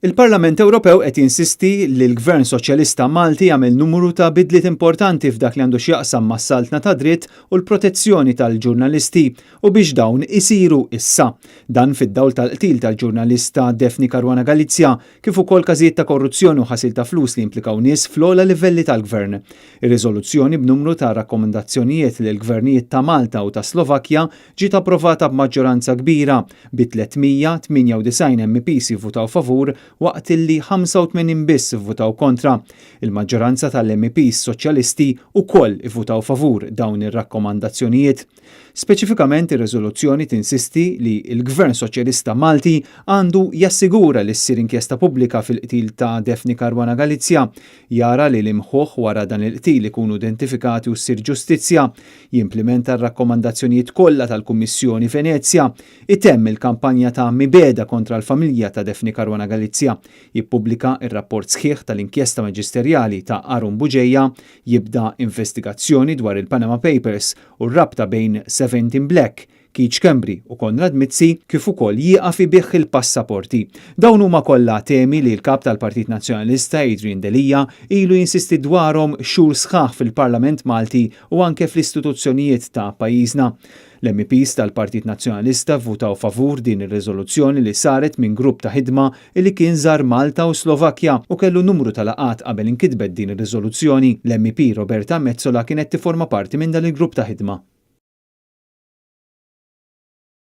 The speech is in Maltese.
Il-Parlament Ewropew qed jinsisti li l-Gvern Soċjalista Malti jagħmel numru ta' bidliet importanti f'dak li għandu x'jaqsam mas-saltna tad-dritt u l-protezzjoni tal-ġurnalisti u biex dawn isiru issa. Dan fid-dawl tal-qtil tal-ġurnalista Daphne Caruana Galizia kif ukoll każijiet ta' korruzzjoni u ħasil ta' flus li jimplikaw nies fl-ogħla livelli tal-Gvern. Ir-riżoluzzjoni b'numru ta' rakkomandazzjonijiet lill-Gvernijiet ta' Malta u tas-Slovakkja ġiet approvata b'maġġoranza kbira, bi 398 MEPs jivvutaw favur waqt illi 85 biss ivvutaw kontra. Il-maġġoranza tal-MEPs Soċjalisti wkoll ivvutaw favur dawn ir-rakkomandazzjonijiet. Speċifikament ir-riżoluzzjoni tinsisti li l-Gvern Soċjalista Malti għandu jassigura li ssir inkjesta pubblika fil-qtil ta' Daphne Caruana Galizia, jara li l-imħuħ wara dan il-qtil ikunu identifikati u ssir ġustizzja, jimplimenta r-rakkomandazzjonijiet kollha tal-Kummissjoni Venezja, itemm il-kampanja ta' mibegħda kontra l-familja ta' Daphne Caruana Galizia, jippubblika r-rapport sħiħ tal-inkjesta maġisterjali ta' Aaron Bugeja, jibda investigazzjoni dwar il-Panama Papers u r-rabta bejn Seventeen Black, Keith Schembri u Konrad Mizzi kif ukoll jieqaf ibigħ il-passaporti. Dawn huma kollha temi li l-Kap tal-Partit Nazzjonalista Adrian Delia ilu jinsisti dwarhom xhur sħaħ fil-Parlament Malti u anke fl-istituzzjonijiet ta' pajjiżna. L-MEPs tal-Partit Nazzjonalista vvutaw favur din ir-riżoluzzjoni li saret minn grupp ta' ħidma li kien żar Malta u Slovakkja u kellu numru ta' laqgħat qabel inkitbet din ir-riżoluzzjoni. L-MEP Roberta Metsola kienet tiforma parti minn dan il-grupp ta' ħidma.